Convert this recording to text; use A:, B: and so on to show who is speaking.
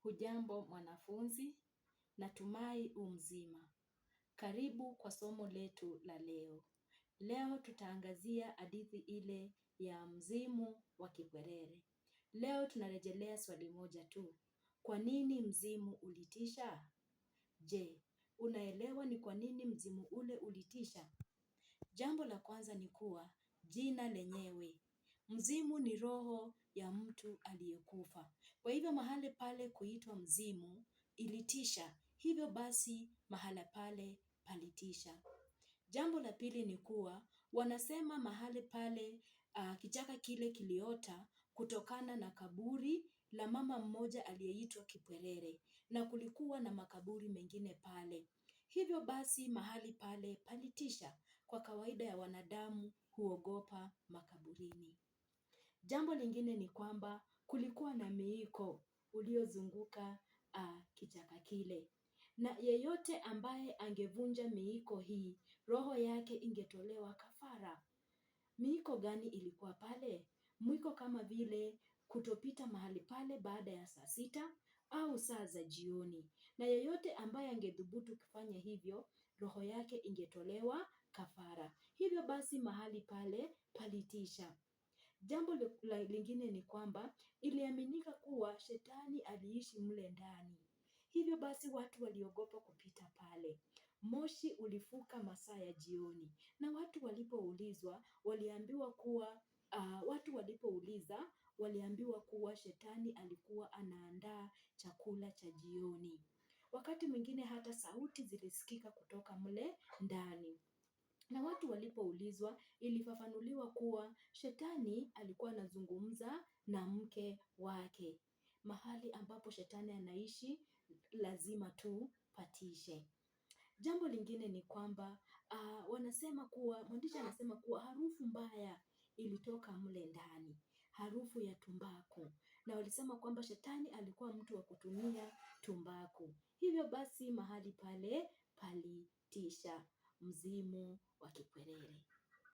A: Hujambo mwanafunzi, natumai u mzima. Karibu kwa somo letu la leo. Leo tutaangazia hadithi ile ya Mzimu wa Kikwerere. Leo tunarejelea swali moja tu. Kwa nini mzimu ulitisha? Je, unaelewa ni kwa nini mzimu ule ulitisha? Jambo la kwanza ni kuwa jina lenyewe. Mzimu ni roho ya mtu aliyekufa. Kwa hivyo mahali pale kuitwa mzimu ilitisha. Hivyo basi mahala pale palitisha. Jambo la pili ni kuwa wanasema mahali pale kichaka kile kiliota kutokana na kaburi la mama mmoja aliyeitwa Kipwerere na kulikuwa na makaburi mengine pale. Hivyo basi mahali pale palitisha. Kwa kawaida ya wanadamu huogopa makaburini. Jambo lingine ni kwamba kulikuwa na miiko uliozunguka kichaka kile, na yeyote ambaye angevunja miiko hii, roho yake ingetolewa kafara. Miiko gani ilikuwa pale? Mwiko kama vile kutopita mahali pale baada ya saa 6 au saa za jioni, na yeyote ambaye angedhubutu kufanya hivyo, roho yake ingetolewa kafara. Hivyo basi mahali pale palitisha. Jambo lingine ni kwamba iliaminika kuwa shetani aliishi mle ndani. Hivyo basi watu waliogopa kupita pale. Moshi ulifuka masaa ya jioni na watu walipoulizwa waliambiwa kuwa watu walipouliza waliambiwa kuwa shetani alikuwa anaandaa chakula cha jioni. Wakati mwingine hata sauti zilisikika kutoka mle ndani. Na watu walipoulizwa ilifafanuliwa kuwa shetani alikuwa anazungumza na mke wake. Mahali ambapo shetani anaishi lazima tu patishe. Jambo lingine ni kwamba wanasema kuwa mwandishi anasema kuwa harufu mbaya ilitoka mle ndani, harufu ya tumbaku. Na walisema kwamba shetani alikuwa mtu wa kutumia tumbaku. Hivyo basi mahali pale palitisha. Mzimu wa Kikwerere.